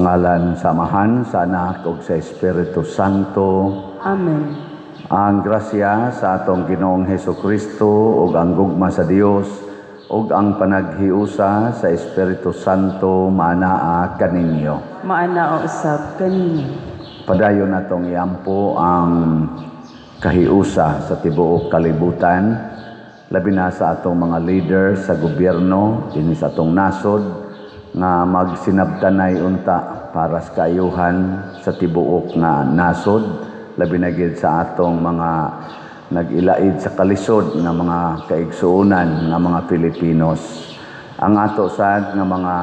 Sa ngalan sa Amahan, sa Anak ug sa Espiritu Santo. Amen. Ang grasya sa atong Ginoong Hesukristo ug ang gugma sa Dios ug ang panaghiusa sa Espiritu Santo maanaa kaninyo. Maanaa usab kaninyo. Padayon natong iampo ang kahiusa sa tibuok kalibutan, labi na sa atong mga leader sa gobyerno dinhi sa atong nasod nga magsinabtanay unta para sa kaayuhan sa tibuok nga nasod, labi na gid sa atong mga nag-ilaid sa kalisod nga mga kaigsuonan nga mga Pilipinos. Ang ato sad nga mga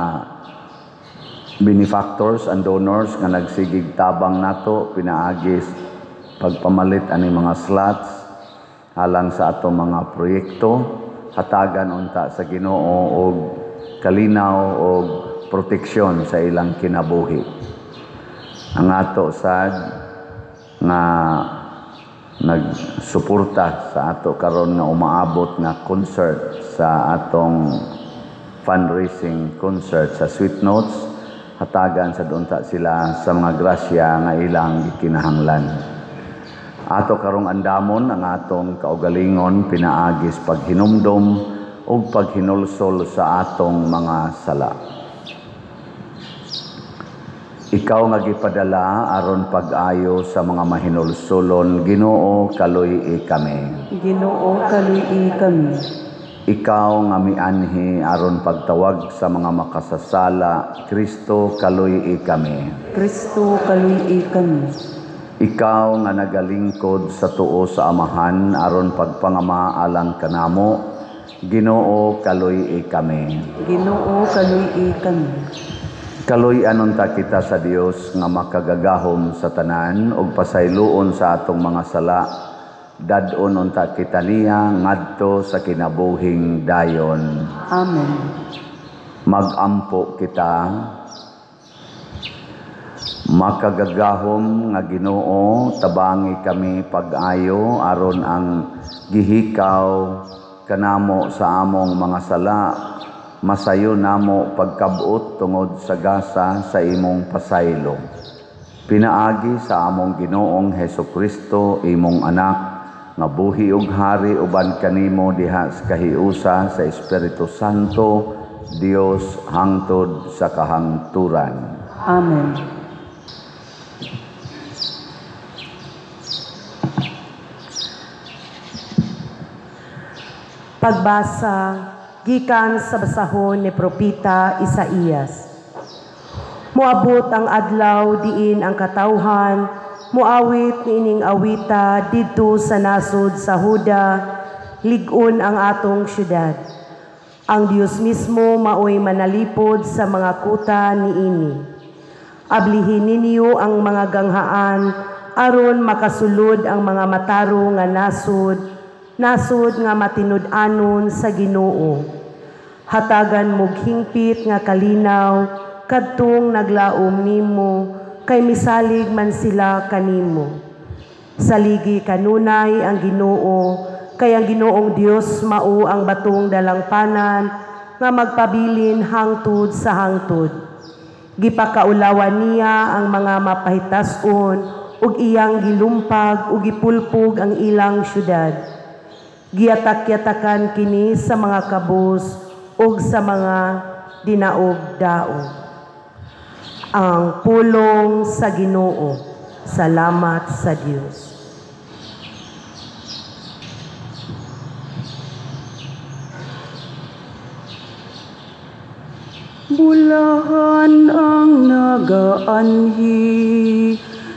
benefactors and donors nga nagsigig tabang nato pinaagi pagpamalit ani mga slots alang sa atong mga proyekto, hatagan unta sa Ginoo og kalinaw og proteksyon sa ilang kinabuhi. Ang ato sad nga nagsuporta sa ato karon nga umaabot nga concert sa atong fundraising concert sa Sweet Notes, hatagan sa unta sila sa mga grasya nga ilang gikinahanglan. Ato karong andamon ang atong kaugalingon pinaagis paghinumdom ug paghinulsol sa atong mga sala. Ikaw nga gipadala aron pag-ayo sa mga mahinulsolon, Ginoo, kaluy-i kami. Ginoo, kaluy-i kami. Ikaw nga mianhi aron pagtawag sa mga makasasala, Kristo, kaluy-i kami. Kristo, kaluy-i kami. Ikaw nga nagalingkod sa tuo sa Amahan aron pagpangama alang kanamo, Ginoo, kaluy-i kami. Ginoo, kaluy-i kami. Kaluy-an unta kita sa Dios nga makagagahom sa tanan ug pasayloon sa atong mga sala. Dad-on unta kita niya ngadto sa kinabuhing dayon. Amen. Magampo kita. Makagagahom nga Ginoo, tabangi kami pag-ayo aron ang gihikaw kanamo sa among mga sala masayo namo pagkabot tungod sa gasa sa imong pasaylo. Pinaagi sa among Ginoong Hesukristo, imong anak, nga buhi ug hari uban kanimo diha sa kahiusa sa Espiritu Santo, Dios hangtod sa kahangturan. Amen. Pagbasa gikan sa basahon ni Propeta Isaías. Moabot ang adlaw diin ang katawhan moawit niining awita didto sa nasod sa Huda, lig-on ang atong syudad. Ang Dios mismo maoy manalipod sa mga kuta niini. Ablihin ninyo ang mga ganghaan aron makasulod ang mga matarong nga nasod, nasod nga matinud-anon sa Ginoo. Hatagan mog hingpit nga kalinaw kadtong naglaom nimo, kay misalig man sila kanimo. Saligi kanunay ang Ginoo, kay ang Ginoong Dios mao ang batong dalangpanan nga magpabilin hangtod sa hangtod. Gipakaulawan niya ang mga mapahitas-on ug iyang gilumpag ug gipulpog ang ilang syudad. Giyatak-yatakan kini sa mga kabus ug sa mga dinaog-daog. Ang pulong sa Ginoo. Salamat sa Dios. Bulahan ang nagaanhi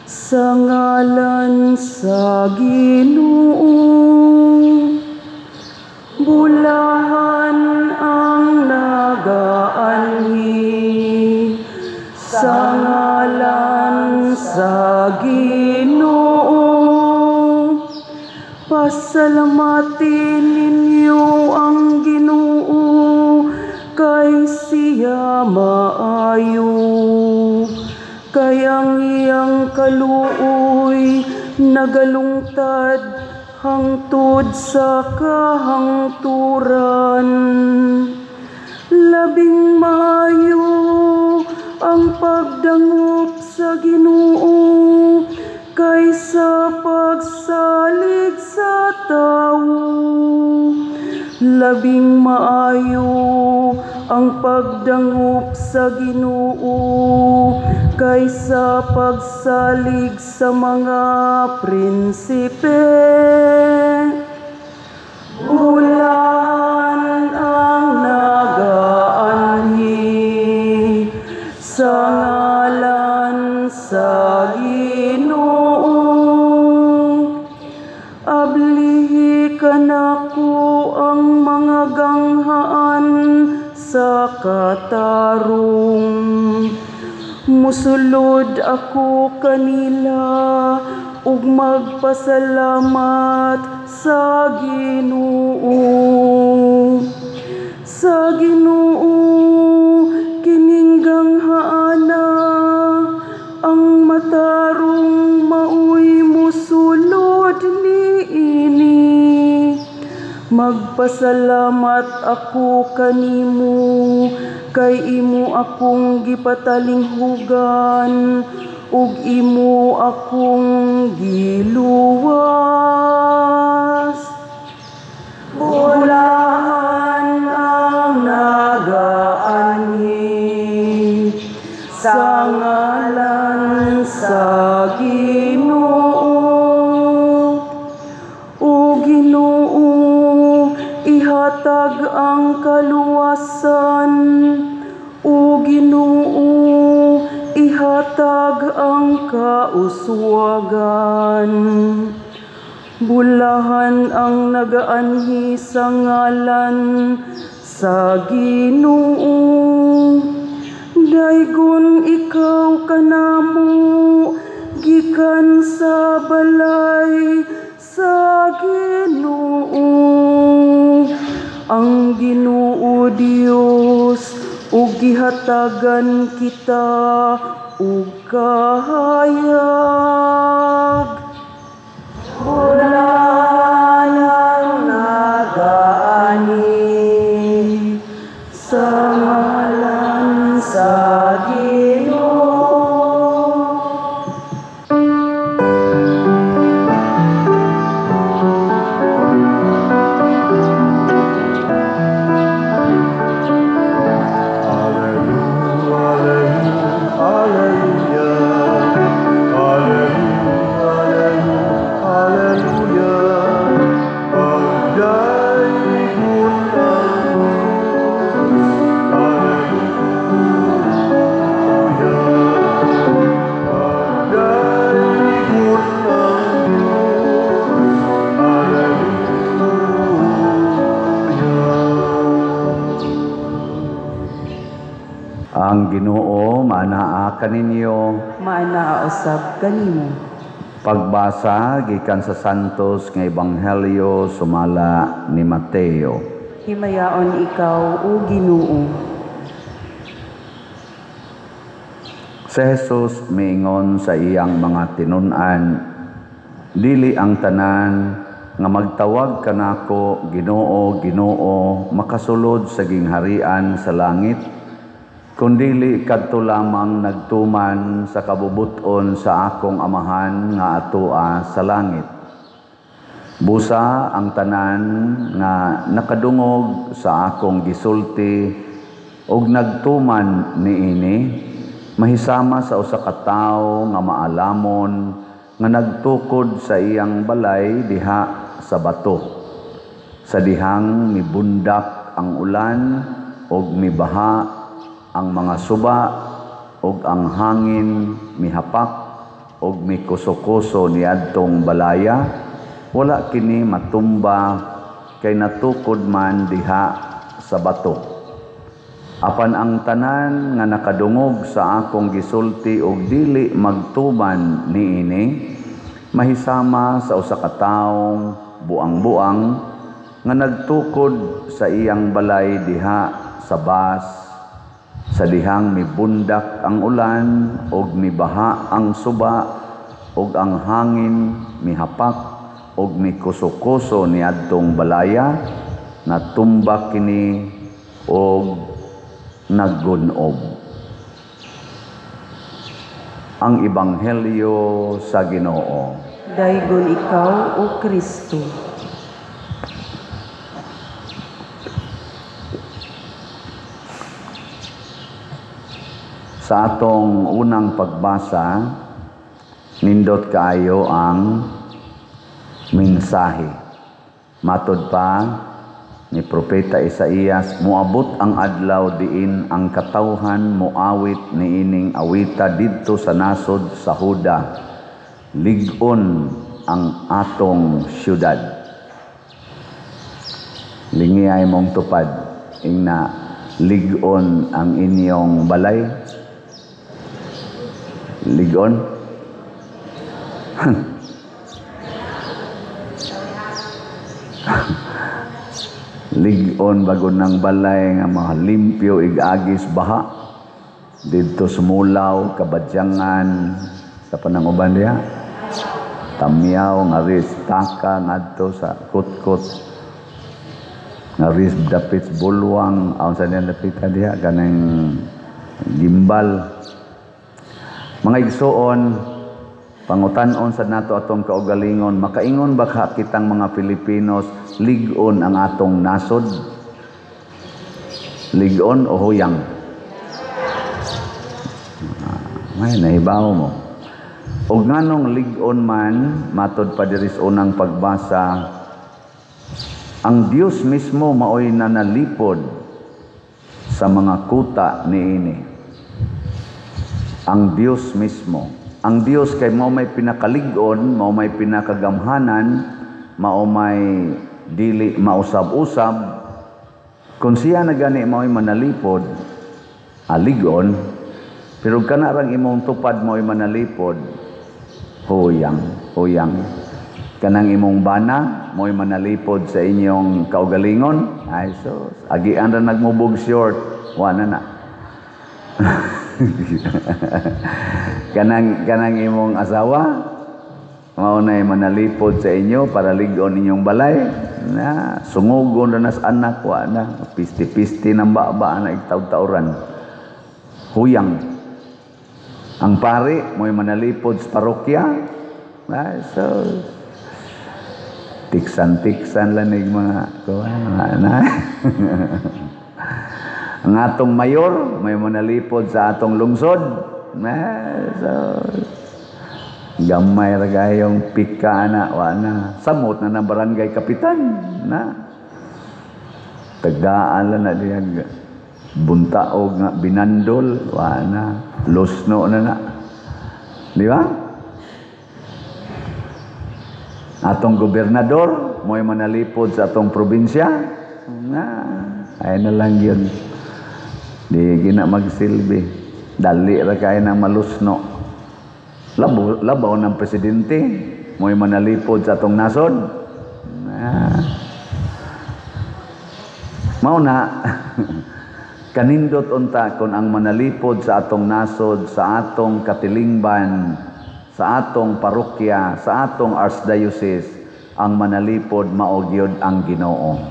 sa ngalan sa Ginoo. Bulahan ang nagaanhi sa ngalan sa Ginoo. Pasalamatin ninyo ang Ginoo, kay siya maayo, kay ang iyang kaluoy nagalungtad hangtod sa kahangturan. Labing maayo ang pagdangop Labing maayo ang pagdangup sa Ginoo kaysa pagsalig sa mga prinsipe. Bulahan ang nagaanhi sa ngalan sa Ginoo. Ablihi kanako ang mga ganghaan sa katarong. Musulod ako kanila ug magpasalamat sa Ginoo. Sa Ginoo kining ganghaana, ang matarong maoy musulod niini. Magpasalamat ako kanimo kay imo akong gipatalinghugan ug imo akong giluwas. Bulahan ang nagaanhi sa ngalan sa Ginoo. O Ginoo, ihatag ang kaluwasan. O Ginoo, ihatag ang kauswagan. Bulahan ang nagaanhi sa ngalan sa Ginoo. Daygon ikaw kanamo gikan sa balay sa Ginoo. Ang Ginoo Dios ug gihatagan kita og kahayag. Bulahan ang nagaanhi sa ngalan sa Ginoo. Ang Ginoo maanaa kaninyo, Maanaa usab kanimo. Pagbasa gikan sa Santos nga Ebanghelyo sumala ni Mateo. Himayaon ikaw, o Ginoo. Si Jesus miingon sa iyang mga tinun-an, dili ang tanan nga magtawag kanako Ginoo, Ginoo makasulod sa gingharian sa langit, kundili kadto lamang nagtuman sa kabubuton sa akong amahan nga atoa sa langit. Busa ang tanan nga nakadungog sa akong gisulti ug nagtuman niini, mahisama sa usa ka tawo nga maalamon nga nagtukod sa iyang balay diha sa bato. Sa dihang mibundak ang ulan ug mibaha ang mga suba ug ang hangin mihapak ug mikuso-kuso niadtong balaya, wala kini matumba kay natukod man diha sa bato. Apan ang tanan nga nakadungog sa akong gisulti ug dili magtuman niini, mahisama sa usa ka tawo buang-buang nga nagtukod sa iyang balay diha sa bas, sa dihang mibundak ang ulan ug mibaha ang suba ug ang hangin mihapak ug mikuso-kuso niadtong balaya, natumba kini og naggun-ob. Ang Ebanghelyo sa Ginoo. Daygon ikaw, o Kristo. Sa atong unang pagbasa, nindot kaayo ang mensahe. Matod pa ni Propeta Isaías, moabot ang adlaw diin ang katawhan moawit niining awita didto sa nasod sa Huda. Lig-on ang atong syudad. Lingi ay mong tupad, ingna lig-on ang inyong balay. Lig-on? Lig-on bago ng balay nga mga limpyo igagis baha didto sumulaw kabadyangan sa pananguban diha Tamyaw nga ris taka ngadto sa kutkot nga ris dapit bulwang aon sa diyan dapita diha kanang gimbal. Mga igsuon, pangutan-on sa nato atong kaugalingon, makaingon ba ka kitang mga Filipinos lig-on ang atong nasod? Lig-on o huyang? May nahibaw mo. Og nganong lig-on man, matod pa diri sa unang pagbasa, ang Dios mismo maoy nanalipod sa mga kuta niini. Ang Dios mismo. Ang Dios kay mao may pinakalig-on, mao may pinakagamhanan, mao may dili mausab-usab. Kung siya na gani mao'y manalipod, aligon, pero kana rang imong tupad mao'y manalipod, huyang, huyang. Kanang imong bana, mao'y manalipod sa inyong kaugalingon, ay sus, agian ra nagmubog short, wa na na. Kanang imong asawa mao nay manalipod sa inyo para lig-on inyong balay na sungugon ra nas anak wa na pisti-pisti ng baba na igtaw-tawran. Huyang. Ang pari mo'y manalipod sa parokya na so tiksan-tiksan lanig mga kuan na. Ang atong mayor may manalipod sa atong lungsod. So, gamay ra gayong pika na wa na samot na ng barangay kapitan na tagaan lang na diya buntaog nga binandol wa na lusno na na, di ba? Atong gobernador mo'y manalipod sa atong probinsya na ay na lang yun. Di gina magsilbi. Dali ra kay nang malusno. Labaw ng presidente mo'y manalipod sa atong nasod. Mao na kanindot unta kon ang manalipod sa atong nasod, sa atong katilingban, sa atong parokya, sa atong archdiocese, ang manalipod mao gyud ang Ginoo.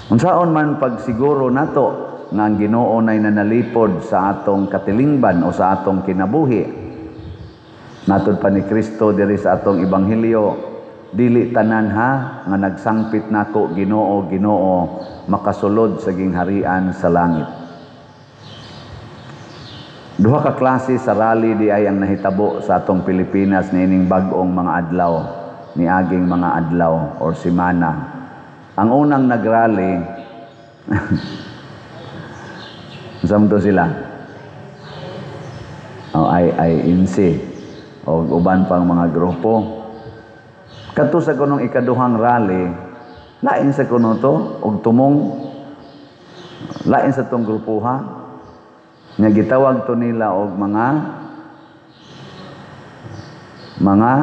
Unsaon man pagsiguro nato nga ang Ginoo nay nanalipod sa atong katilingban o sa atong kinabuhi? Matod pa ni Kristo diri sa atong ebanghelyo, dili tanan ha nga nagsangpit nako Ginoo, Ginoo makasulod sa gingharian sa langit. Duha ka klase sa rally di ay ang nahitabo sa atong Pilipinas niining bag-ong mga adlaw, niaging mga adlaw or semana. Ang unang nagrally samto sila. O IINC o uban pang mga grupo. Kadto sa kunong ikaduhang rally, lain sa kuno to og tumong, lain sa tong grupuha. Nga gitawag to nila og mga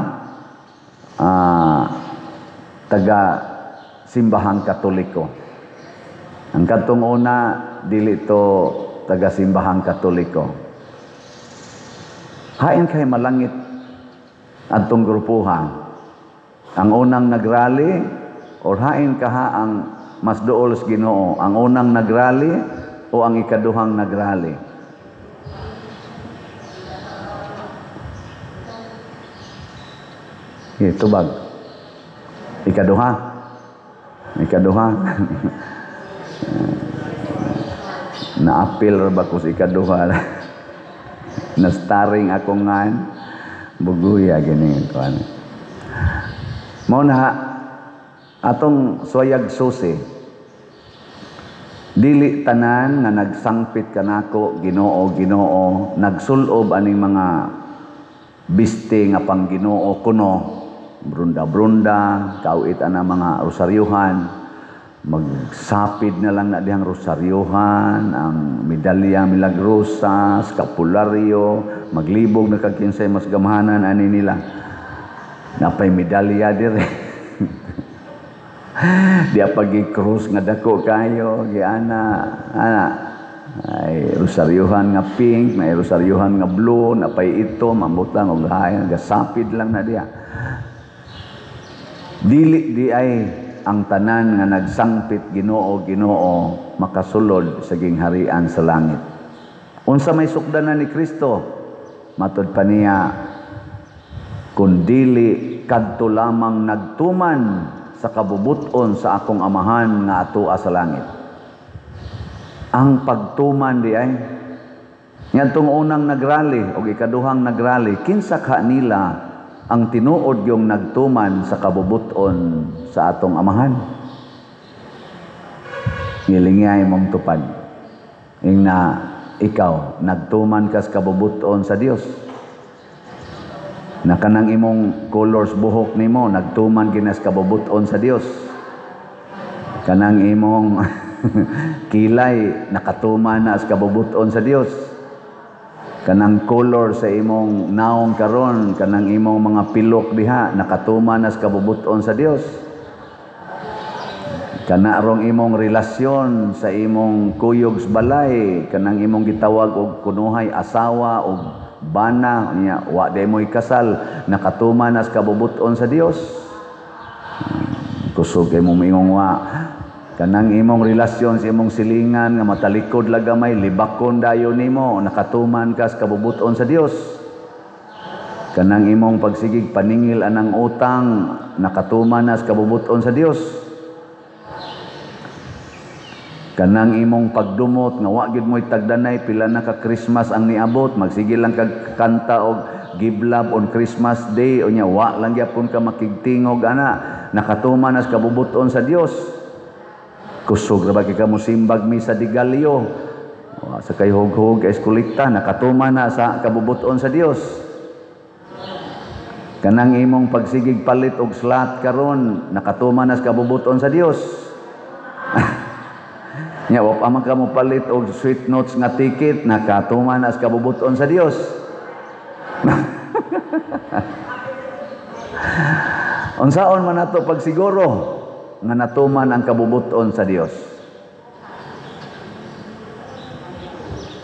taga simbahang Katoliko. Ang kadtong una dili to taga simbahang Katoliko. Hain kay malangit adtong grupuha. Ang unang nagrally or hain kaha ang mas duol sa Ginoo, ang unang nagrally o ang ikaduhang nagrally? Okay, tubag. Ikaduha. Ikaduha. Naapil ra ba ko sa ikaduha? Na-starring ako ngan buguya gani kuan. Mao na atong suwayag susi. Dili tanan nga nagsangpit kanako, "Ginoo, Ginoo," nagsulob aning mga biste nga pang Ginoo kuno, brunda-brunda, kawit ana mga rosaryuhan, magsapid na lang na dihang rosaryuhan, ang medalya milagrosa, skapularyo, maglibog na kag kinsay mas gamhanan ani nila. Napay medalya dire. Di pa krus nga dako kayo, giana, ana. Ay rosaryuhan nga pink, may rosaryuhan nga blue, napay ito, mambutang og hay, gasapid lang na diya. Dili di ay ang tanan nga nagsangpit, "Ginoo, Ginoo," makasulod sa gingharian sa langit. Unsa may sukdanan ni Kristo? Matod pa niya, kun dili kadto lamang nagtuman sa kabubuton sa akong Amahan nga atoa sa langit. Ang pagtuman di ay ngadtong unang nagrally o ikaduhang nagrally, kinsa ka nila ang tinuod yung nagtuman sa kabubuton sa atong Amahan? Ngilingay mong tupad. Ingna ikaw, nagtuman kas kabubuton sa Dios. Na kanang imong colors buhok nimo nagtuman ginas kabubuton sa Dios. Kanang imong kilay nakatuman na sa kabubuton sa Dios. Kanang color sa imong naong karon, kanang imong mga pilok diha nakatuman na sa kabubuton sa Dios. Kana rong imong relasyon sa imong kuyog sa balay, kanang imong gitawag og kunuhay asawa og bana niya, wa day mo'y kasal, nakatuman na sa kabubuton sa Dios. Kusog kay mo moingon wa. Kanang imong relasyon sa imong silingan nga matalikod lang gamay, libakon dayon nimo, nakatuman ka sa kabubuton sa Dios. Kanang imong pagsigig paningil anang utang, nakatuman na sa kabubuton sa Dios. Kanang imong pagdumot nga wa gyud mo'y tagdanay, pila na ka Christmas ang niabot, magsige lang kag kanta og Give Love on Christmas Day, unya wa lang gyapon ka makigtingog ana, nakatuman na sa kabubuton sa Dios. Kusog ra ba kay ka mosimbag misa de gallo, wa sa kay hug-hug eskolekta, nakatuman na sa kabubuton sa Dios. Kanang imong pagsigig palit og slot karon, nakatuman na sa kabubuton sa Dios. Nya wa pa man ka mo palit og sweet notes nga ticket, nakatuman na sa kabubuton sa Dios. Unsaon man nato pagsiguro nga natuman ang kabubuton sa Dios?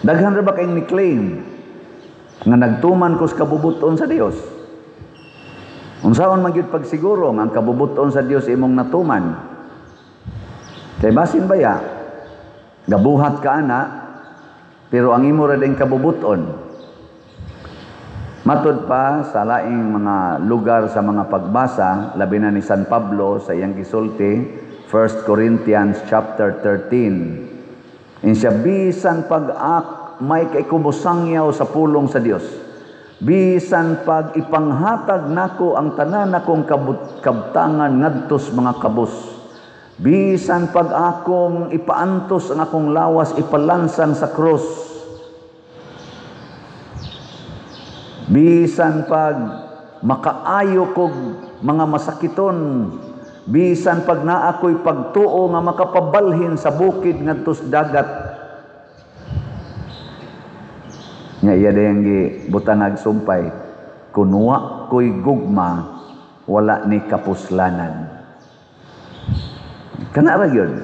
Daghan ra ba kayong ni-claim nga nagtuman ko sa kabubuton sa Dios? Unsaon man gyud pagsiguro nga ang kabubuton sa Dios imong natuman? Kay basin baya gabuhat ka ana, pero ang imo ra din kabubuton. Matud pa sa laing mga lugar sa mga pagbasa, labi na ni San Pablo sa iyang gisulti, 1 Corinthians chapter 13. Insya bisan pag-ak may kay kumusangyaw sa pulong sa Dios. Bisan pag ipanghatag nako ang tanan nakong kabtangan ngadtos mga kabus. Bisan pag akong ipaantos ang akong lawas ipalansang sa krus. Bisan pag makaayo kog mga masakiton, bisan pag naa ko'y pagtuo nga makapabalhin sa bukid ngadtos dagat. Nya iya dayang gibutangag sumpay, kunwa ko'y gugma, wala ni kapuslanan. Kana ra gyud.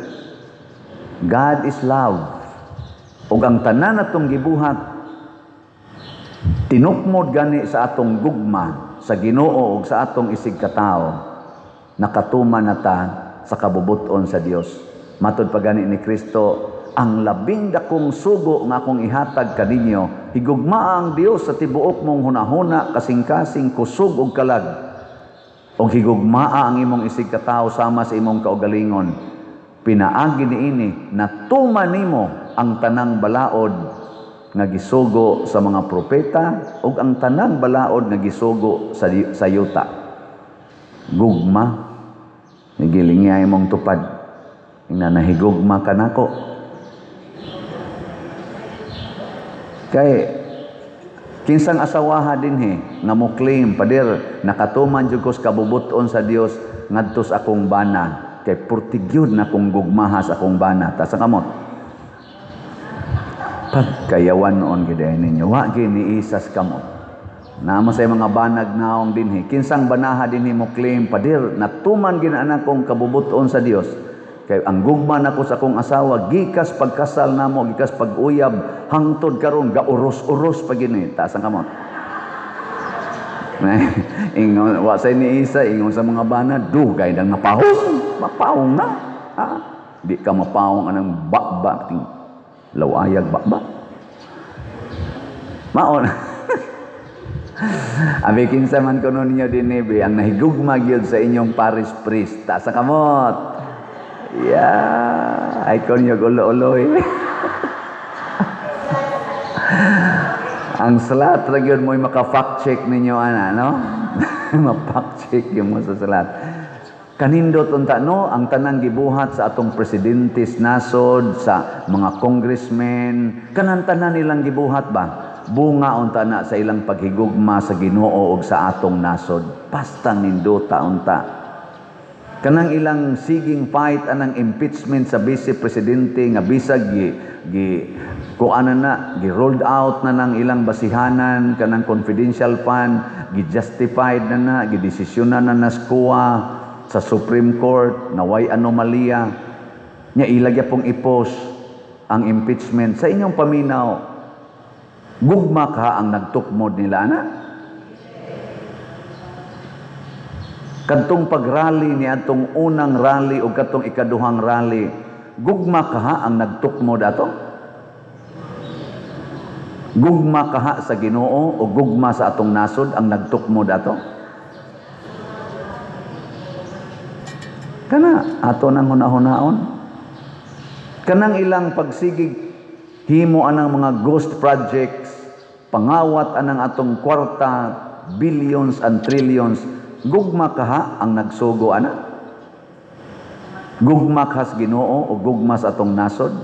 God is love. Ug ang tanan natong gibuhat tinukmod gani sa atong gugma sa Ginoo ug sa atong isig katawo, nakatuman na ta sa kabubuton sa Dios. Matod pa gani ni Kristo, ang labing dakong sugo nga akong ihatag kaninyo, higugmaa ang Dios sa tibuok mong hunahuna, kasing-kasing, kusog ug kalag. Og higugmaa ang imong isig katawo sama sa imong kaugalingon. Pinaagi niini natuman nimo ang tanang balaod nga gisugo sa mga propeta ug ang tanang balaod nga gisugo sa yuta. Gugma nigilingay mong tupad. Ingna nahigugma kanako. Kay kinsang asawaha dinhi nga mo claim, pader nakatuman jud ko sa kabubut-on sa Dios ngadto sa akong bana, kay purtigyud na kong gugmaha sa akong bana. Ta sa kamot. Pagkayawan noon gid ninyo, wa gyud ni isas kamot. Naamo sa mga banag naong dinhi, kinsang banaha dinhi mo claim, pader natuman gid na akong kabubut-on sa Dios. Kay ang gugma nako sa akong asawa gikas pagkasal namo, gikas pag-uyab hangtod karon gauros-uros pa gini. Taas ang kamot. Ingon wa say ni isa, ingon sa mga bana, dugay nang napahong, mapahong na. Ha? Di ka mapahong anang bakba ting lawayag bakba. Maon. Abi kinsa man kuno ninyo dinhi ang nahigugma gyud sa inyong parish priest. Taas ang kamot. Yeah, ay kon yung ulo-uloy. Ang salat ra gyud mo'y maka-fact check ninyo ana, no? Ma-fact check yung mo sa salat. Kanindot unta no ang tanang gibuhat sa atong presidente sa nasod, sa mga congressmen, kanang tanan nilang gibuhat ba? Bunga unta na sa ilang paghigugma sa Ginoo ug sa atong nasod. Basta nindota unta. Kanang ilang siging fight anang impeachment sa vice presidente nga bisag gi kuanan na, gi rolled out na nang ilang basihanan kanang confidential fund, gi justified na na, gi desisyonan na naskuha sa Supreme Court na way anomalya nya ilagya pong ipos ang impeachment. Sa inyong paminaw, gugma ka ang nagtukmod nila ana? Kadtong pagrally ni atong unang rally o kadtong ikaduhang rally, gugma kaha ang nagtukmod ato? Gugma kaha sa Ginoo o gugma sa atong nasod ang nagtukmod ato? Kana ato nang hunahunaon. Kanang ilang pagsigig himo anang mga ghost projects, pangawat anang atong kwarta, billions and trillions, gugma kaha ang nagsugo ana? Gugma ka sa Ginoo o gugma sa atong nasod?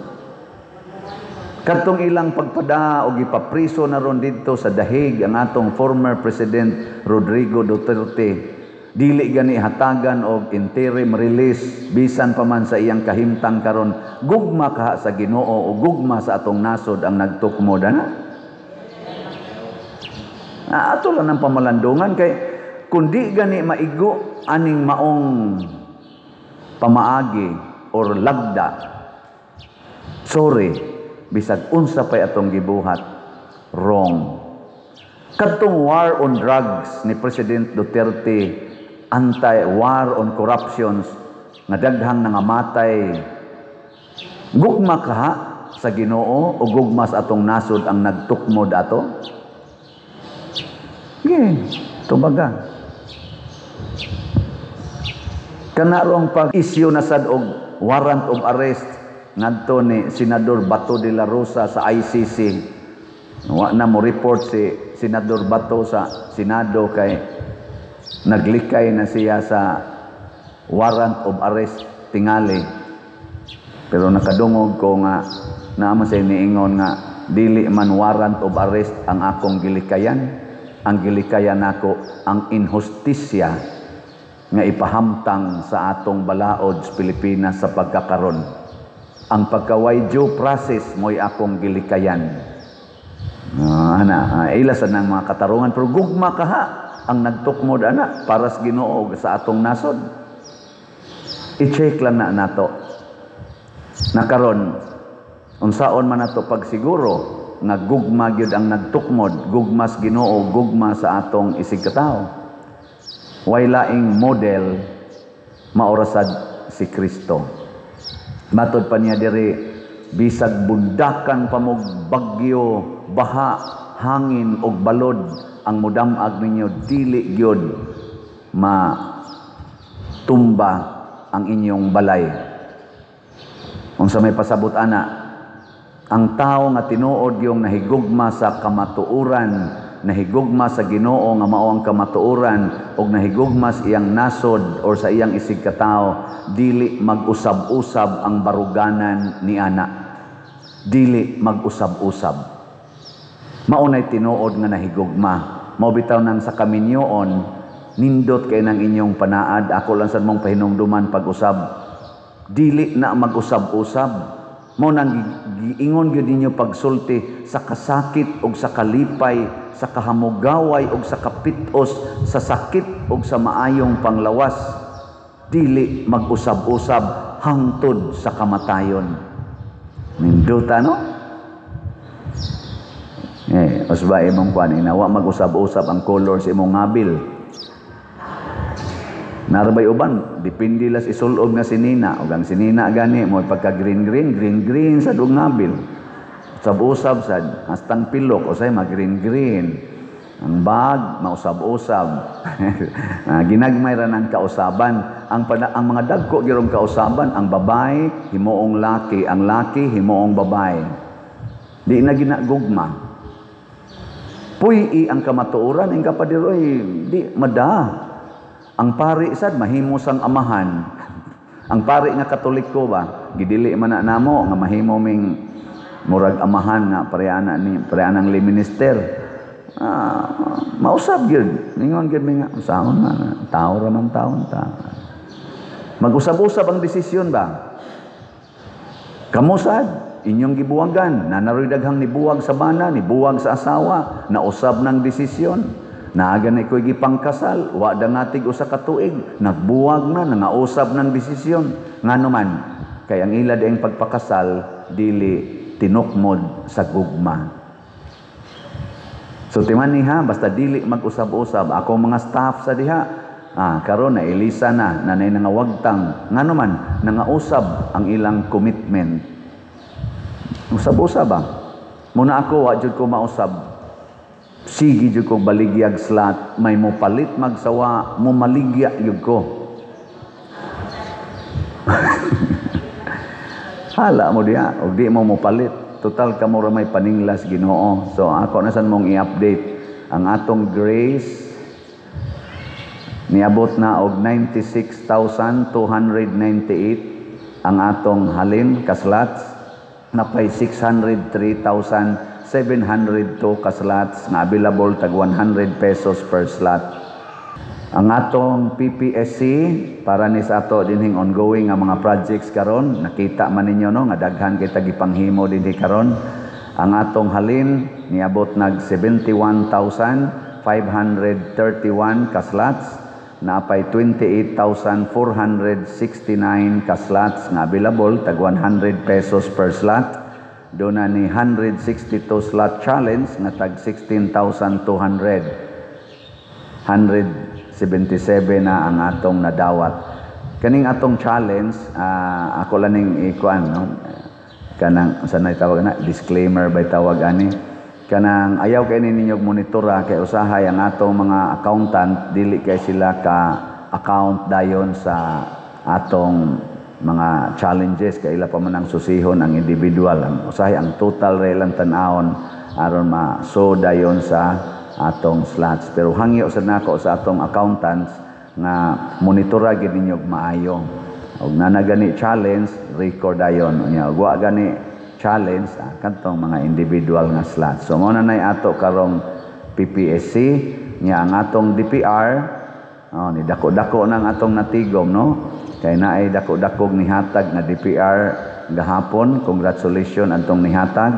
Kadtong ilang pagpada o gipapriso na ron didto sa Dahig ang atong former President Rodrigo Duterte, dili gani hatagan og interim release bisan pa man sa iyang kahimtang karon, gugma kaha sa Ginoo o gugma sa atong nasod ang nagtukmod ana? Ato lang ang pamalandungan kay kundi gani maigo aning maong pamaagi or lagda. Sorry, bisag unsa pay atong gibuhat, wrong. Kadtong war on drugs ni President Duterte, anti-war on corruptions nga daghang nangamatay, gugma kaha sa Ginoo o gugma sa atong nasod ang nagtukmod ato? Okay, tubaga. Kanarong pag-issue na sad og warrant of arrest ngadto ni Senador Bato de la Rosa sa ICC. Wa na mo report si Senador Bato sa Senado kay naglikay na siya sa warrant of arrest tingali. Pero nakadungog ko nga naman sa niingon nga dili man warrant of arrest ang akong gilikayan. Ang gilikayan nako ang inhustisya nga ipahamtang sa atong balaod sa Pilipinas sa pagkakaron. Ang pagkaway due process mo'y akong gilikayan. Ila sa nang mga katarungan, pero gugma kaha ang nagtukmod ana para sa Ginoo sa atong nasod. I-check lang na nato. Nakaron unsaon man nato pagsiguro nga gugma gyud ang nagtukmod, gugma sa Ginoo, gugma sa atong isig katawo. Way laing model maorasad si Kristo. Matod pa niya diri, bisag bundakan pamog bagyo, baha, hangin og balod ang mudamag ninyo, dili gyud matumba ang inyong balay. Unsa may pasabot ana? Ang tao nga tinuod yung nahigugma sa kamatuoran, nahigugma sa Ginoo nga mao ang kamatuoran, ug nahigugma sa iyang nasod or sa iyang isigkatao, dili mag-usab-usab ang baruganan ni ana. Dili mag-usab-usab. Mao nay tinuod nga nahigugma. Mao bitaw nang sa kaminyoon, nindot kay nang inyong panaad. Ako lang sad mong pahinumduman pag-usab. Dili na mag-usab-usab. Mao nang giingon gyud ninyo pagsulti sa kasakit ug sa kalipay, sa kahamugaway ug sa kapitos, sa sakit ug sa maayong panglawas. Dili mag-usab-usab hangtod sa kamatayon. Ninduta, no? Usba imong kuan ina, wa mag-usab-usab ang color sa imong ngabil. Narbay uban, depende las isulob nga sinina. Ug ang sinina gani mo pagka green green, green green sa dug ngabil. Usab-usab sad hastang pilok usay mag green green. Ang bag mausab-usab. Ginagmay ra ng kausaban. Ang mga dagko girong kausaban, ang babae himuong laki, ang laki himuong babae. Di na ginagugma. Puy-i ang kamatuoran ing kapadiroy di mada. Ang pari sad mahimo sang amahan. Ang pari nga Katoliko ba, gidili man na namo nga mahimo ming murag amahan nga pareana ni pareanang li minister. Mausab gyud. Ningon gyud mi nga usaon man, tao ra man taon ta. Mag-usab-usab ang desisyon ba? Kamo sad inyong gibuwagan, nanaroy daghang nibuwag sa bana, nibuwag sa asawa, nausab ng desisyon. Naaga na iko'y gipangkasal, wa dangatig usa ka tuig, nagbuwag na, nangausab ng desisyon. Ngano man, kay ang ila dieng pagpakasal, dili tinukmod sa gugma. So timani ha, basta dili mag-usab-usab. Ako mga staff sa diha, karon na elisa na, nanay nangawagtang. Ngano man, nangausab ang ilang commitment. Usab-usab ba? Muna ako, wa jud ko mausab. Sige jud ko baligyag slot, may mopalit magsawa, mo maligya jud ko. Hala mo diha, og di mo mopalit. Total kamo ra may paninglas Ginoo. So ako na san mong i-update ang atong grace niabot na og 96,298 ang atong halin kaslots, napay 603,702 kaslots nga available tag 100 pesos per slot. Ang atong PPSC para ni sa ato dinhing ongoing nga mga projects karon, nakita man ninyo no nga daghan kita gipanghimo dinhi karon. Ang atong halin niabot nag 71,531 kaslots, napay 28,469 kaslots nga available tag 100 pesos per slot. Doon na ni 162 slot challenge nga tag 16,200. 177 na ang atong nadawat. Kaning atong challenge, ako lang ning ikuan, no? Kanang sanay tawag na disclaimer by tawag ani. Kanang ayaw kay ninyo monitora kay usahay ang atong mga accountant dili kay sila ka account dayon sa atong mga challenges kay ila pa man ang susihon ang individual. Ang usahay ang total ra ilang tan-awon aron ma-so dayon sa atong slots. Pero hangyo sad nako sa atong accountants nga monitora gid ninyo og maayo. Og nana gani challenge record dayon unya, og wa gani challenge kadtong mga individual nga slots. So mao na nay ato karong PPSC nya ang atong DPR, oh, ni dako-dako nang atong natigom no. Kay naay dako-dakog nihatag nga DPR gahapon, congratulations antong nihatag.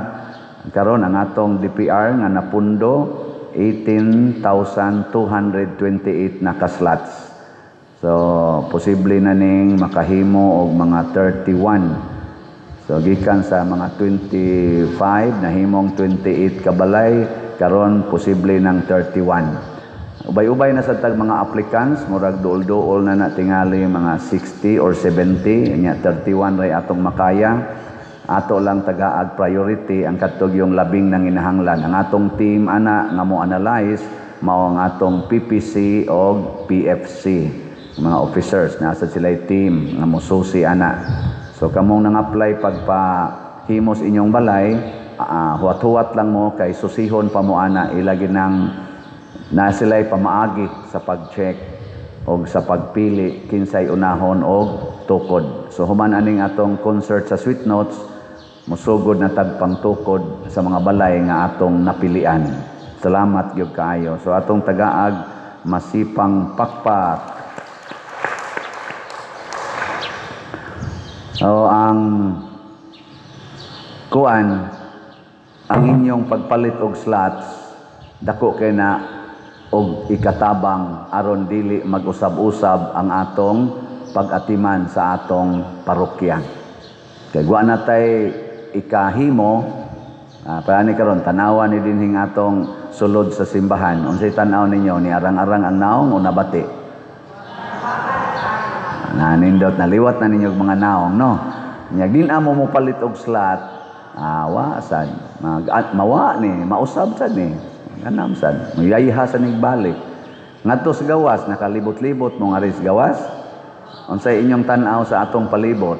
Karon ang atong DPR nga napundo 18,228 na ka-slots. So posible na ning makahimo og mga 31. So gikan sa mga 25 nahimong 28 kabalay, karon posible nang 31. Ubay-ubay na sa tag mga applicants, murag duol-duol na na tingali mga 60 or 70, nya 31 ray atong makaya. Ato lang tagaag priority ang katog yung labing nanginahanglan. Ang atong team ana nga mo analyze mao ang atong PPC og PFC, mga officers nasa sila team nga mosusi ana. So kamong nang-apply pagpa himos inyong balay, huwat-huwat lang mo kay susihon pa mo ana ilagi nang na sila'y pamaagi sa pag-check og sa pagpili kinsay unahon og tukod. So human aning atong concert sa Sweet Notes, musugod na tag pangtukod sa mga balay nga atong napilian. Salamat gyud kaayo. So atong tagaag masipang pakpak. So ang kuan, ang inyong pagpalit og slots dako kay na og ikatabang aron dili mag-usab-usab ang atong pag-atiman sa atong parokya. Kay wa na tay ikahimo, para ni karon tanawa ni dinhing atong sulod sa simbahan. Unsay tan-aw ninyo, ni arang-arang ang naong o nabati? Nanindot, naliwat na ninyo mga naong, no? Nya din amo mo palit og slot, wa sad, mawa ni, mausab sad ni. Ganam sad, mayayha sa nigbalik. Ngadto sa gawas, nakalibot-libot mo nga rin sa gawas. Unsay inyong tan-aw sa atong palibot?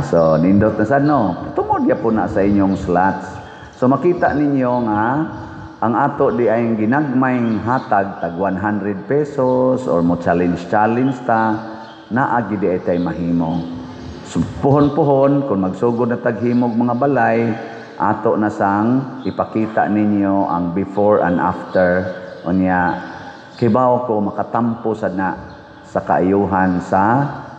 So nindot na sad, no? Tungod gyapon na sa inyong slots. So makita ninyo nga ang ato di ay ginagmayng hatag tag 100 pesos or mo challenge-challenge ta, naa gid di ay tay mahimo. So, puhon-puhon kung magsugod na taghimog mga balay, ato na sang ipakita ninyo ang before and after. Unya kibaw ko makatampo sad na sa kaayuhan sa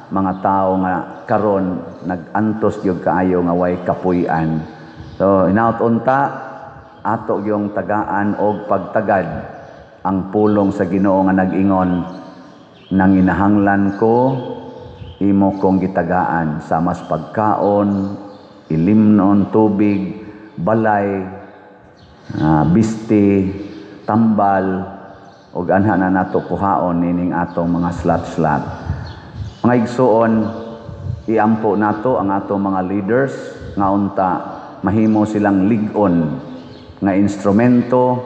mga tawo nga karon nag-antos gyud kaayo nga way kapuy-an. So hinaut unta ato gyung tagaan og pagtagad ang pulong sa Ginoo nga nag-ingon, nanginahanglan ko imo kong gitagaan sa mas pagkaon, ilimnon, tubig, balay, bisti, tambal, ug anha na nato kuhaon nining atong mga slot-slot. Mga igsuon, iampo nato ang atong mga leaders nga unta mahimo silang lig-on nga instrumento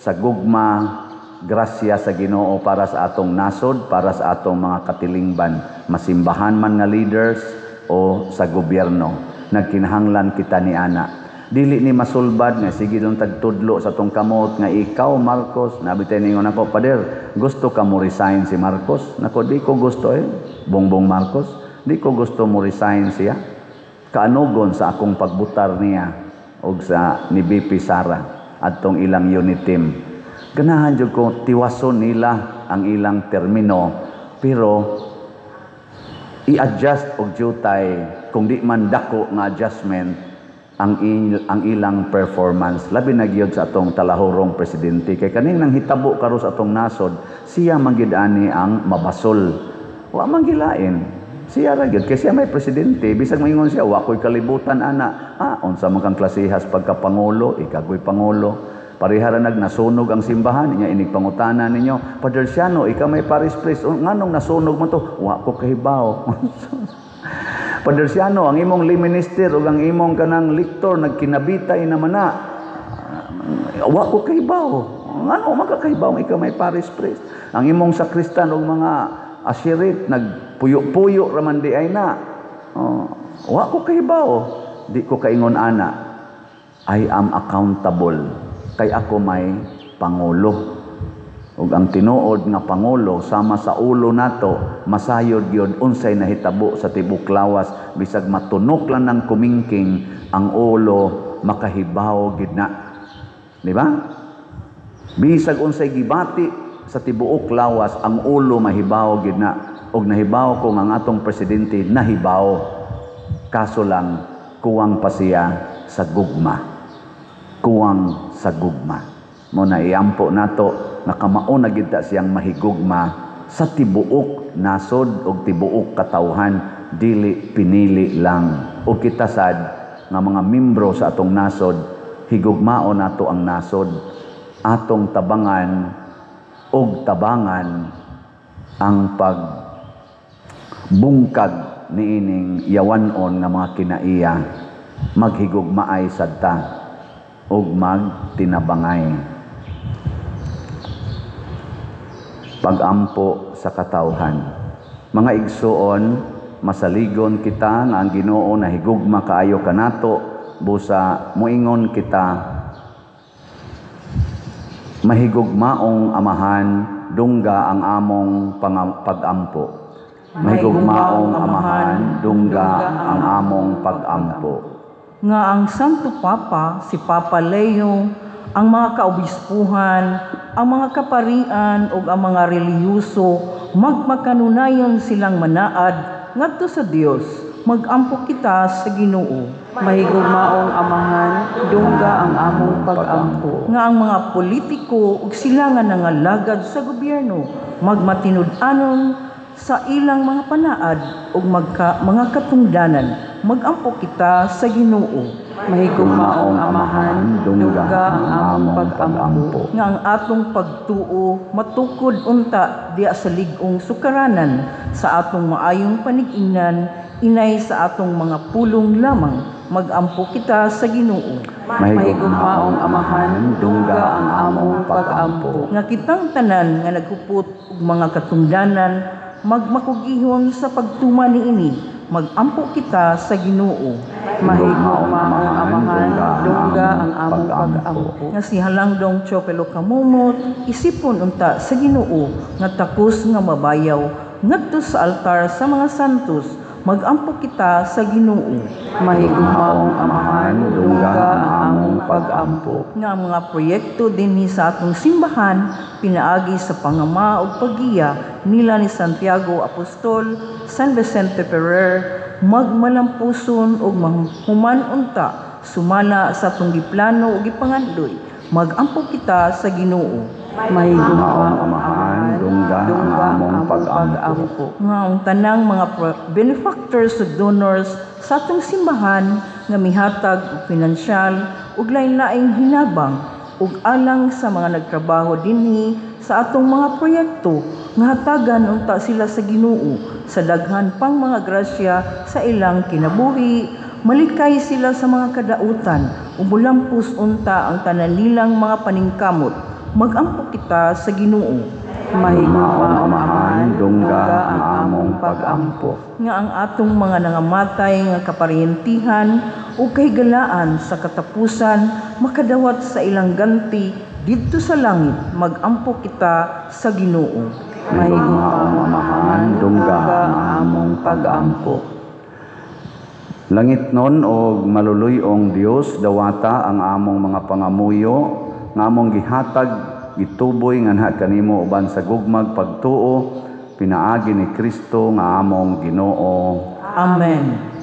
sa gugma, grasya sa Ginoo para sa atong nasod, para sa atong mga katilingban, masimbahan man nga leaders o sa gobyerno. Nagkinahanglan kita ni ana. Dili ni masulbad nga sige lang tagtudlo sa tong kamot nga ikaw Marcos, nabitay ningon ako, Pader, gusto ka mo resign si Marcos? Nako, di ko gusto Bongbong Marcos, di ko gusto mo resign siya. Kaanugon sa akong pagbutar niya og sa ni BP Sara adtong ilang unit team. Ganahan jud ko tiwason nila ang ilang termino, pero i-adjust og jutay kung di man dako nga adjustment ang ilang performance. Labi na gyud sa atong talahurong presidente kay kaning nang hitabo karon sa atong nasod, siya man gyud ani ang mabasol. Wa man gilain. Siya ra gyud kay siya may presidente, bisag maingon siya wa koy kalibutan ana. Unsa man kang klasehas pagkapangulo, ikagoy pangulo. Pareha ra nasunog ang simbahan niya, inig pangutana ninyo, Padre Siano, ikaw may parish priest, nganong nasunog man to? Wa ko kahibaw. Padre Siano, ang imong lay minister ug ang imong kanang lector nagkinabitay naman na. Wa ko kahibaw. Ngano man ka kahibaw ikaw may parish priest? Ang imong sakristan ug mga ashirit nagpuyo-puyo ra man di ay na. Wa ko kahibaw. Di ko kaingon ana. I am accountable kay ako may pangulo. Ug ang tinuod nga pangulo sama sa ulo nato, masayod gyud unsay nahitabo sa tibuok lawas, bisag matunok lang ng kumingking ang ulo, makahibaw gid na. Di ba? Bisag unsay gibati sa tibuok lawas, ang ulo mahibaw gid na. Ug nahibaw ko nga ang atong presidente nahibaw. Kaso lang kuwang pa siya sa gugma. Kuwang sa gugma. Mo na iampo nato nga kamao na gid ta siyang mahigugma sa tibuok nasod og tibuok katawhan, dili pinili lang. Og kita sad nga mga membro sa atong nasod, higugmao nato ang nasod, atong tabangan og tabangan ang pagbungkag niining yawan-on nga mga kinaiya, maghigugmaay sad ta og magtinabangay. Pagampo sa katawhan. Mga igsuon, Masaligon kita nga ang Ginoo nahigugma kaayo kanato, busa moingon kita, mahigugmaong Amahan, dungga ang among pag-ampo. Mahigugmaong Amahan, dungga ang among pag-ampo. Nga ang Santo Papa, si Papa Leo, ang mga kaobispuhan, ang mga kaparian ug ang mga relihiyoso magmakanunayon silang manaad ngadto sa Dios. Magampo kita sa Ginoo. Mahigugmaong Amahan, dungga ang among pag-ampo. Nga ang mga politiko ug sila nga nangalagad sa gobyerno magmatinud-anon sa ilang mga panaad ug mga katungdanan. Magampo kita sa Ginoo. Mahigugmaong Amahan, dungga ang among pag-ampo. Nga ang atong pagtuo matukod unta diya sa lig-ong sukaranan sa atong maayong panig-ingnan, inay sa atong mga pulong lamang. Magampo kita sa Ginoo. Mahigugmaong Amahan, dungga ang among pag-ampo. Nga kitang tanan nga naghupot og mga katungdanan magmakugihon sa pagtuman niini. Magampo kita sa Ginoo. Mahigugmaong Amahan, dungga ang among pag-ampo. Nga si Halangdong Teofilo Camomot isipon unta sa Ginoo nga takos nga mabayaw ngadto sa altar sa mga santos. Magampo kita sa Ginoo. Mahigugmaong Amahan, dungga ang among pag-ampo. Nga ang mga proyekto dinhi sa atong simbahan pinaagi sa pangama ug paggiya nila ni Santiago Apostol, San Vicente Ferrer, magmalampuson ug mahuman unta sumala sa atong giplano ug gipangandoy. Magampo kita sa Ginoo. Mahigugmaong Amahan, dungga ang among pag-ampo. Nga ang tanang mga benefactors ug donors sa atong simbahan nga mihatag og pinansyal ug lain-laing hinabang ug alang sa mga nagtrabaho dinhi sa atong mga proyekto, nga hatagan unta sila sa Ginoo sa daghan pang mga grasya sa ilang kinabuhi, malikay sila sa mga kadautan ug mulampos unta ang tanan nilang mga paningkamot. Magampo kita sa Ginoo. Mahigugmaong Amahan, dungga ang among pag-ampo. Nga ang atong mga nangamatay nga kaparyentihan o kahigalaan sa katapusan makadawat sa ilang ganti didto sa langit. Magampo kita sa Ginoo. Mahigugmaong Amahan, dungga ang among pag-ampo. Langit nun og maluluy-ong Dios, dawata ang among mga pangamuyo nga among gihatag, gituboy nganha kanimo uban sa gugmag pagtuo pinaagi ni Kristo nga among Ginoo. Amen.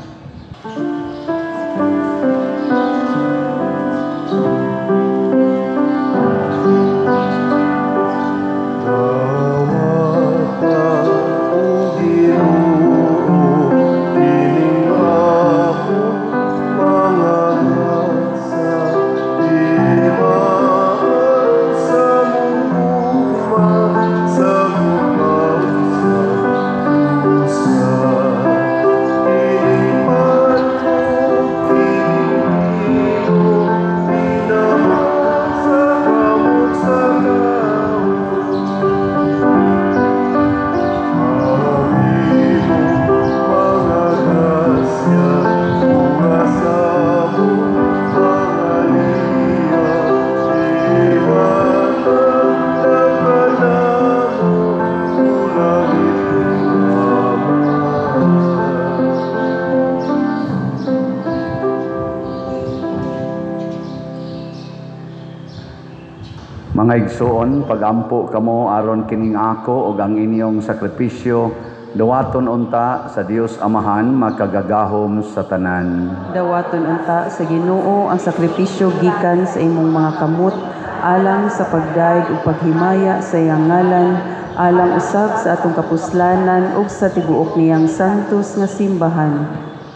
Mga igsoon, pagampo kamo aron kining ako ug ang inyong sakripisyo dawaton unta sa Dios Amahan makagagahom sa tanan. Dawaton unta sa Ginoo ang sakripisyo gikan sa imong mga kamot alang sa pagdayeg ug paghimaya sa iyang ngalan, alang usab sa atong kapuslanan ug sa tibuok niyang santos nga simbahan.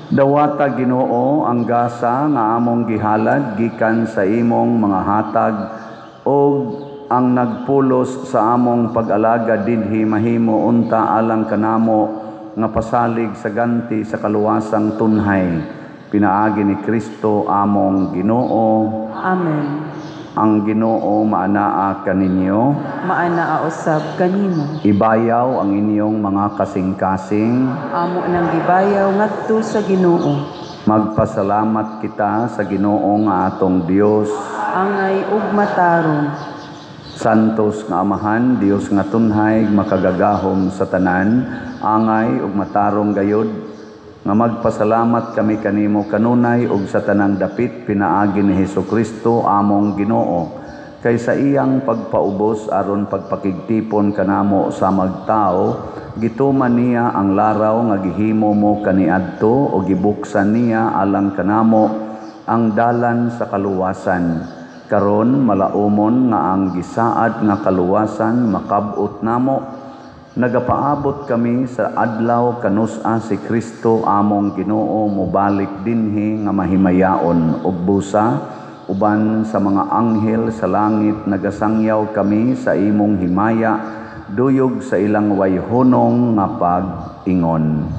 Dawata Ginoo ang gasa nga among gihalad gikan sa imong mga hatag og ang nagpulos sa among pag-alaga dinhi mahimo unta alang kanamo nga pasalig sa ganti sa kaluwasang tunhay pinaagi ni Kristo among Ginoo. Amen. Ang Ginoo maanaa kaninyo. Maanaa usab kanimo. Ibayaw ang inyong mga kasing-kasing. Amo nang gibayaw ngadto sa Ginoo. Magpasalamat kita sa Ginoo nga atong Dios. Angay ug matarong. Santos nga Amahan, Dios nga tunhay, makagagahom sa tanan, angay ug matarong gayod nga magpasalamat kami kanimo kanunay ug sa tanang dapit pinaagi ni Hesukristo among Ginoo, kay sa iyang pagpaubos aron pagpakigtipon kanamo sa magtao, gituman niya ang laraw nga gihimo mo kaniadto o gibuksan niya alang kanamo ang dalan sa kaluwasan. Karon malaumon nga ang gisaad nga kaluwasan makab-ot namo. Nagapaabot kami sa adlaw kanus-a si Kristo among Ginoo mobalik dinhi nga mahimayaon ug busa uban sa mga anghel sa langit nagasangyaw kami sa imong himaya duyog sa ilang wayhonong nga pag-ingon.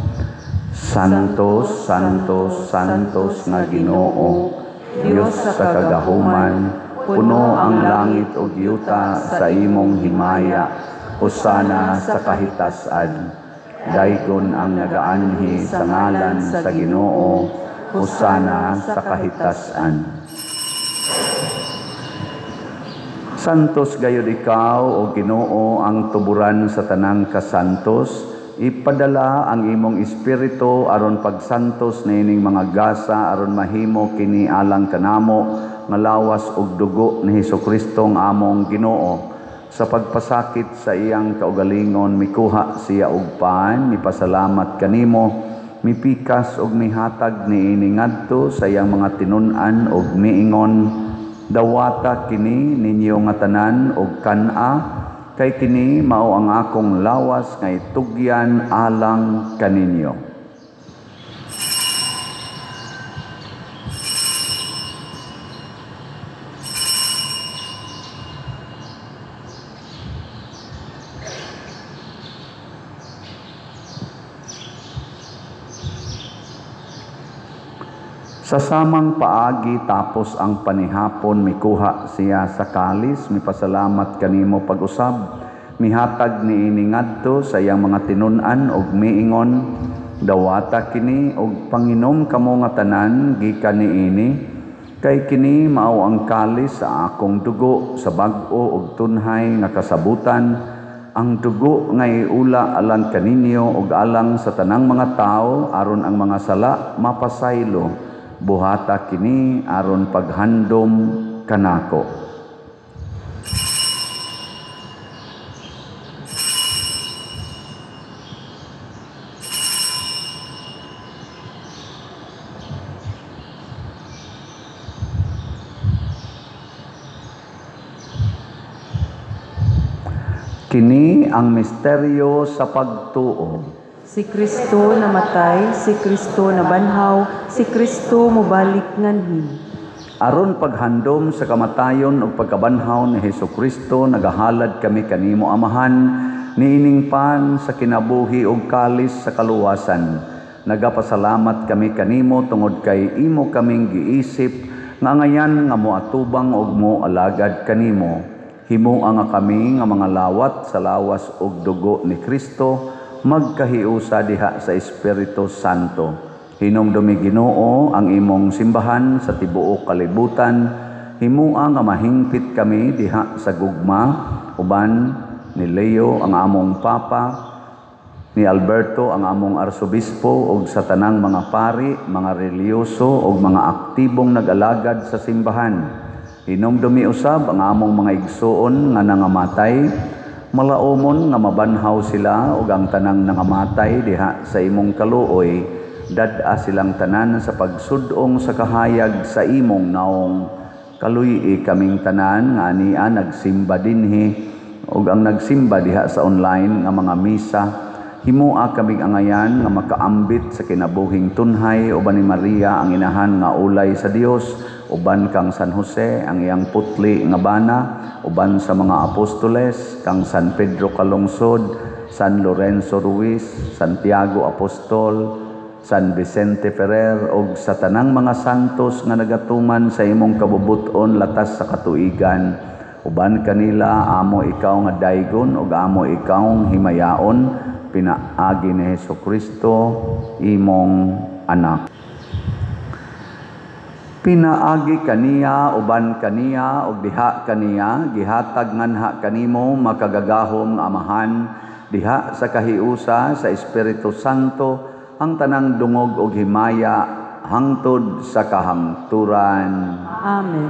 Santos, Santos, Santos nga Ginoo, Dios sa kagahuman, puno ang langit ug yuta sa imong himaya. Hosana sa kahitasan. Daygon ang nagaanhi sa ngalan sa Ginoo. Hosana sa kahitasan. Santos gayud ikaw o Ginoo ang tuburan sa tanang kasantos. Ipadala ang imong espiritu aron pagsantos niining mga gasa aron mahimo kini alang kanamo nga lawas ug dugo ni Hesukristo ang among Ginoo. Sa pagpasakit sa iyang kaugalingon, mikuha siya og pan, mipasalamat kanimo, mipikas og mihatag niini ngadto sa iyang mga tinun-an og miingon, dawata kini ninyo nga tanan og kan-a, kay kini mao ang akong lawas nga itugyan alang kaninyo. Sa samang paagi tapos ang panihapon, mikuha siya sa kalis, mipasalamat kanimo pag-usab, mihatag niini ngadto sa iyang mga tinun-an og miingon, dawata kini og panginom kamo nga tanan gikan niini, kay kini mao ang kalis sa akong dugo sa bag-o og tunhay nga kasabutan, ang dugo nga iula alang kaninyo og alang sa tanang mga tawo aron ang mga sala mapasaylo. Buhata kini aron paghandom kanako. Kini ang misteryo sa pagtuo. Si Kristo namatay, si Kristo nabanhaw, si Kristo mobalik nganhi. Aron paghandom sa kamatayon ug pagkabanhaw ni Hesukristo, nagahalad kami kanimo Amahan, niining pan sa kinabuhi ug kalis sa kaluwasan. Nagapasalamat kami kanimo tungod kay imo kaming giisip nga ngayan nga moatubang ug moalagad kanimo. Himoa nga kami nga mga lawat sa lawas ug dugo ni Kristo, magkahiusa diha sa Espiritu Santo. Hinumdumi Ginoo ang imong simbahan sa tibuok kalibutan. Himoa nga mahingpit kami diha sa gugma uban ni Leo ang among Papa, ni Alberto ang among Arsobispo ug sa tanang mga pari, mga relihiyoso ug mga aktibong nag-alagad sa simbahan. Hinumdumi usab ang among mga igsuon nga nangamatay, malaumon nga mabanhaw sila ug ang tanang nangamatay diha sa imong kaluoy, dad-a silang tanan sa pagsud-ong sa kahayag sa imong naong. Kaluy-i kaming tanan nga ania nagsimba dinhi ug ang nagsimba diha sa online nga mga misa. Himoa kaming angayan nga makaambit sa kinabuhing tunhay uban ni Maria ang inahan nga ulay sa Dios, uban kang San Jose ang iyang putli nga bana, uban sa mga apostoles kang San Pedro Calungsod, San Lorenzo Ruiz, Santiago Apostol, San Vicente Ferrer ug sa tanang mga santos nga nagatuman sa imong kabubut-on latas sa katuigan. Uban kanila amo ikaw nga daygon ug amo ikaw himayaon pinaagi ni Hesukristo imong anak. Pinaagi kaniya, uban kaniya, ug diha kaniya, gihatag nganha kanimo makagagahom nga Amahan, diha sa kahiusa sa Espiritu Santo, ang tanang dungog ug himaya hangtod sa kahangturan. Amen.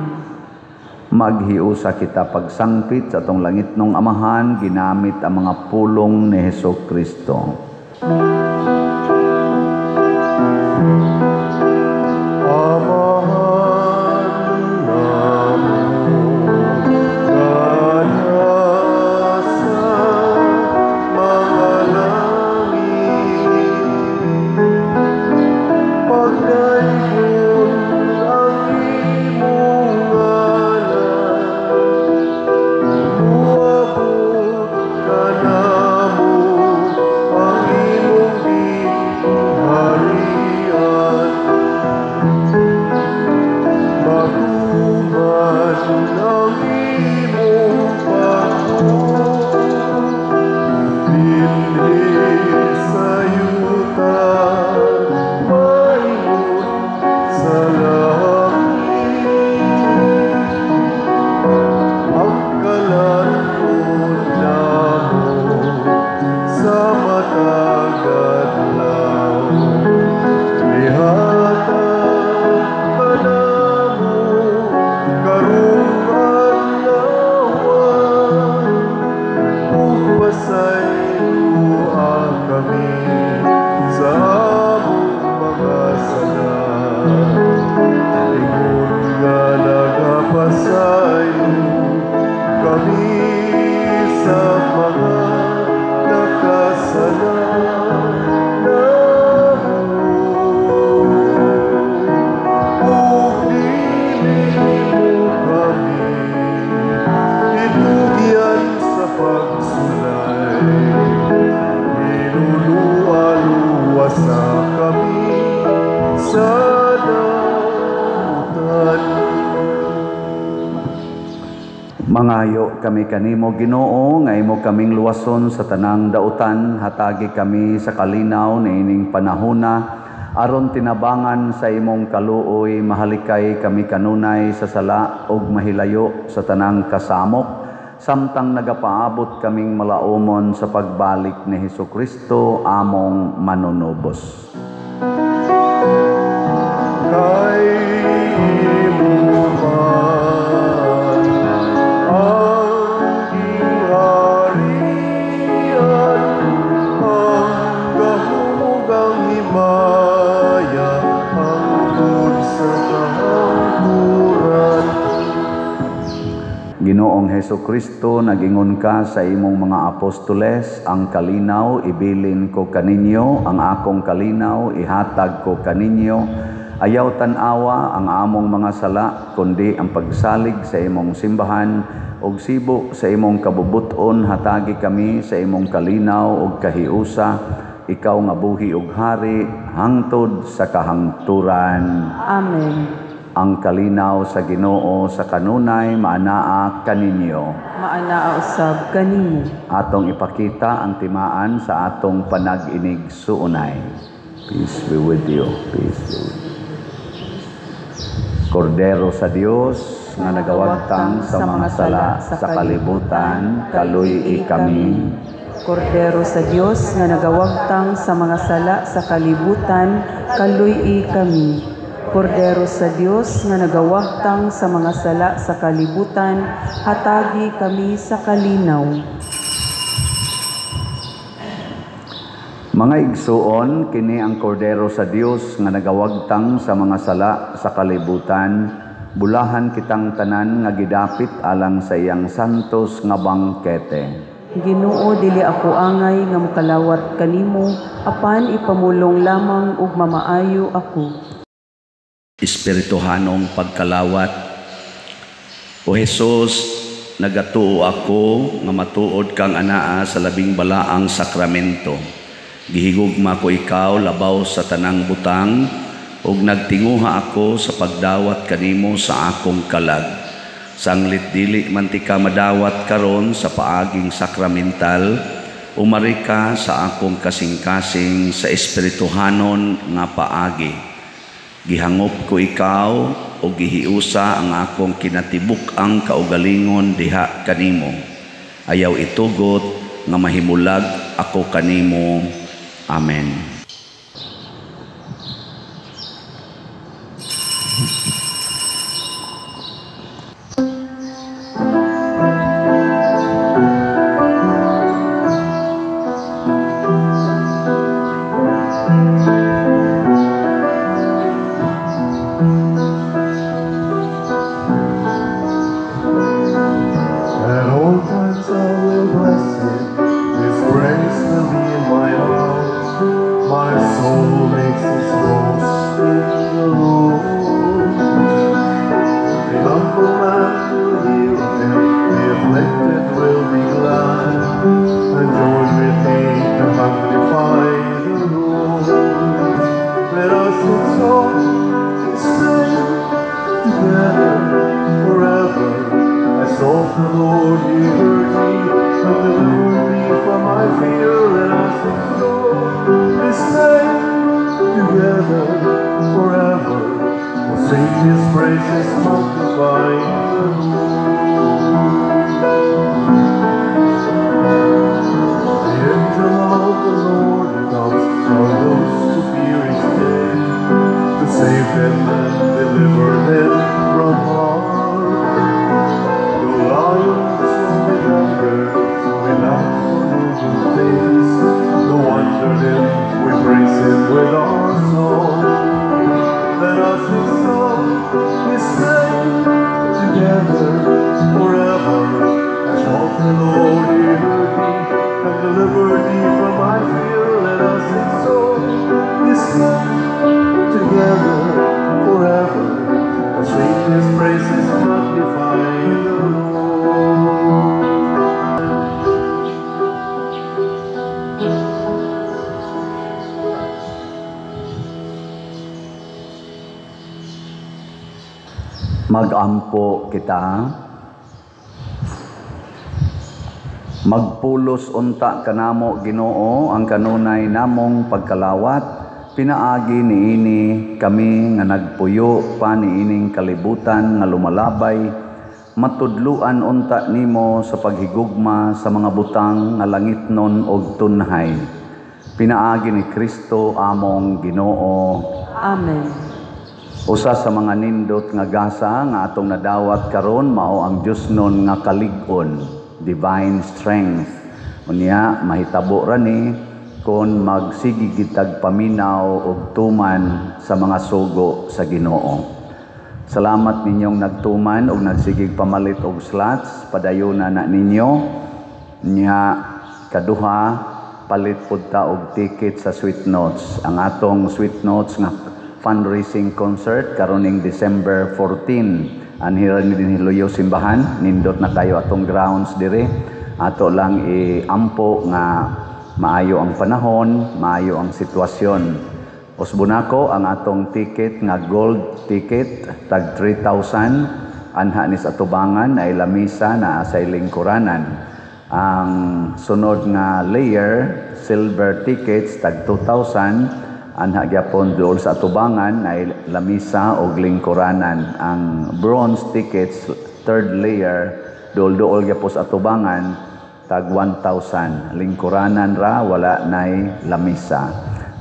Maghiusa kita pagsangpit sa atong langitnong Amahan, ginamit ang mga pulong ni Hesukristo. Mangayo kami kanimo Ginoo nga imo kaming luwason sa tanang dautan, hatagi kami sa kalinaw niining panahona aron tinabangan sa imong kaluoy, mahalikay kami kanunay sa sala ug mahilayo sa tanang kasamok, samtang nagapaabot kaming malaumon sa pagbalik ni Hesukristo among manunubos. Kay imo man ang gingharian, ang gahom ang himaya, hangtod sa kahangturan. Ginoong Hesukristo, nagingon ka sa imong mga apostoles, ang kalinaw ibilin ko kaninyo, ang akong kalinaw ihatag ko kaninyo. Ayaw tan-awa ang among mga sala, kundi ang pagsalig sa imong simbahan ug sibo sa imong kabubut-on, hatagi kami sa imong kalinaw ug kahiusa, ikaw nga buhi ug hari hangtod sa kahangturan. Amen. Ang kalinaw sa Ginoo sa kanunay maanaa kaninyo. Maanaa usab kanimo. Atong ipakita ang timaan sa atong panag-inig suunay. Peace be with you. Peace be with you. Kordero sa Dios nga nagawagtang sa mga sala sa kalibutan, kaluy-i kami. Kordero sa Dios nga nagawagtang sa mga sala sa kalibutan, kaluy-i kami. Kordero sa Dios nga nagawagtang sa mga sala sa kalibutan, hatagi kami sa kalinaw. Mga igsuon, kini ang Kordero sa Dios nga nagawagtang sa mga sala sa kalibutan. Bulahan kitang tanan nga gidapit alang sa iyang santos nga bangkete. Ginoo, dili ako angay nga mokalawat kanimo, apan ipamulong lamang ug mamaayo ako. Espirituhanong pagkalawat. O Hesus, nagatuo ako nga matuod kang anaa sa labing balaang sakramento. Gihigugma ko ikaw labaw sa tanang butang ug nagtinguha ako sa pagdawat kanimo sa akong kalag. Sanglit dili man tika madawat karon sa paaging sakramental, umari ka sa akong kasing-kasing sa espirituhanon nga paagi. Gihangop ko ikaw o gihiusa ang akong kinatibuk-ang kaugalingon diha kanimo. Ayaw itugot nga mahimulag ako kanimo. Amen. At all times I will bless him, his praise will be in my mouth. My soul makes its boast in the Lord. The humble man will hear of him, the afflicted will be glad, and join with me to magnify the Lord. Let us exalt his name together forever. I sought the Lord, he heard me, and delivered me from my fear. Let us exalt his name together forever. We'll sing his praises, magnifying the Lord. The angel of the Lord comes on those who fear his name, to save them and deliver them from harm. The lions roar with anger, we lack for no good things. No wonder then we praise him with our song. Let us exalt his name together forever. I sought the Lord, he heard me and delivered me from my fear. Let us exalt his name together forever. I sing his praises, magnify the Lord. Magampo kita. Magpulos unta kanamo Ginoo ang kanunay namong pagkalawat, pinaagi niini kami nga nagpuyo pa niining kalibutan nga lumalabay, matudluan unta nimo sa paghigugma sa mga butang nga langitnon og tunhay. Pinaagi ni Kristo among Ginoo. Amen. Usa sa mga nindot nga gasa nga atong nadawat karon mao ang Diosnon nga kalig-on, divine strength. Unya mahitabo ra ni kon magsige kitag paminaw og tuman sa mga sugo sa Ginoo. Salamat ninyong nagtuman og nagsigig pamalit og slots, padayuna na ninyo. Nya kaduha, palit pud ta og ticket sa Sweet Notes. Ang atong Sweet Notes nga fundraising concert karoning December 14. Anhi ra ni dinhi Luyo simbahan, nindot na kayo atong grounds dire. Ato lang iampo nga maayo ang panahon, maayo ang sitwasyon. Usbon nako ang atong ticket nga gold ticket tag 3,000 anha ni sa atubangan ay lamisa na sa lingkuranan. Ang sunod nga layer silver tickets tag 2,000 anha gyapon duol sa atubangan ay lamisa og lingkuranan. Ang bronze tickets third layer duol-duol gyapon sa atubangan tag 1,000, lingkuranan ra, wala nay lamisa.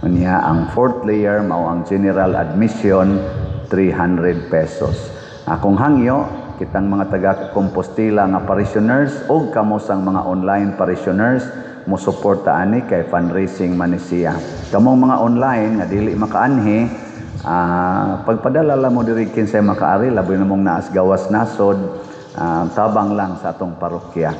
Unya ang fourth layer mao ang general admission 300 pesos. Akong hangyo kitang mga taga Compostela nga parishioners og kamo sang mga online parishioners mo suporta ani kay fundraising man ni siya. Kamong mga online nga dili makaanhi, pagpadala lang mo diri kinsay makaari, labi na mong naas gawas nasod, tabang lang sa atong parokya.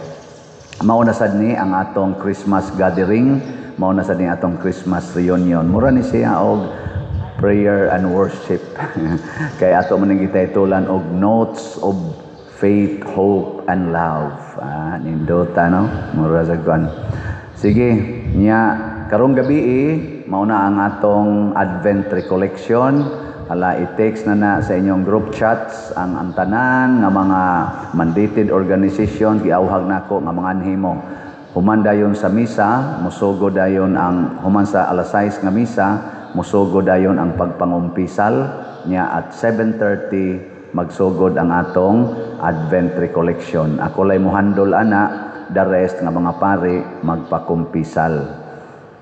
Mao na sad ni ang atong Christmas gathering, mao na sad ni atong Christmas reunion. Mura ni siya og prayer and worship. Kay ato man ning gitaytulan og notes of faith, hope and love. Nindota no? Mura sa kwan. Sige, nya Karong gabi, mao na ang atong Advent Recollection. Hala, i-text na na sa inyong group chats ang tanan nga mga mandated organizations. Giawhag nako nga mga anhimo. Human dayon sa misa, musugo dayon ang human sa alas 6 nga misa, musugo dayon ang pagpangumpisal niya. At 7:30 magsugod ang atong Advent Recollection. Ako lay muhandol ana, the rest nga mga pari magpakumpisal.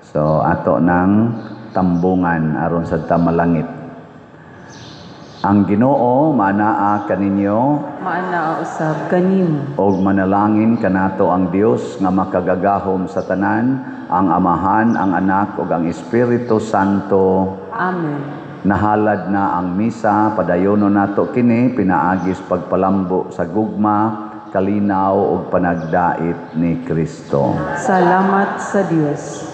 So ato nang tambungan aron sa tamalangit. Ang Ginoo maanaa kaninyo. Maanaa usab kanimo. Og manalangin kanato ang Dios nga makagagahom sa tanan, ang Amahan, ang Anak ug ang Espiritu Santo. Amen. Nahalad na ang misa, padayono nato kini pinaagis pagpalambo sa gugma, kalinaw ug panagdait ni Kristo. Salamat sa Dios.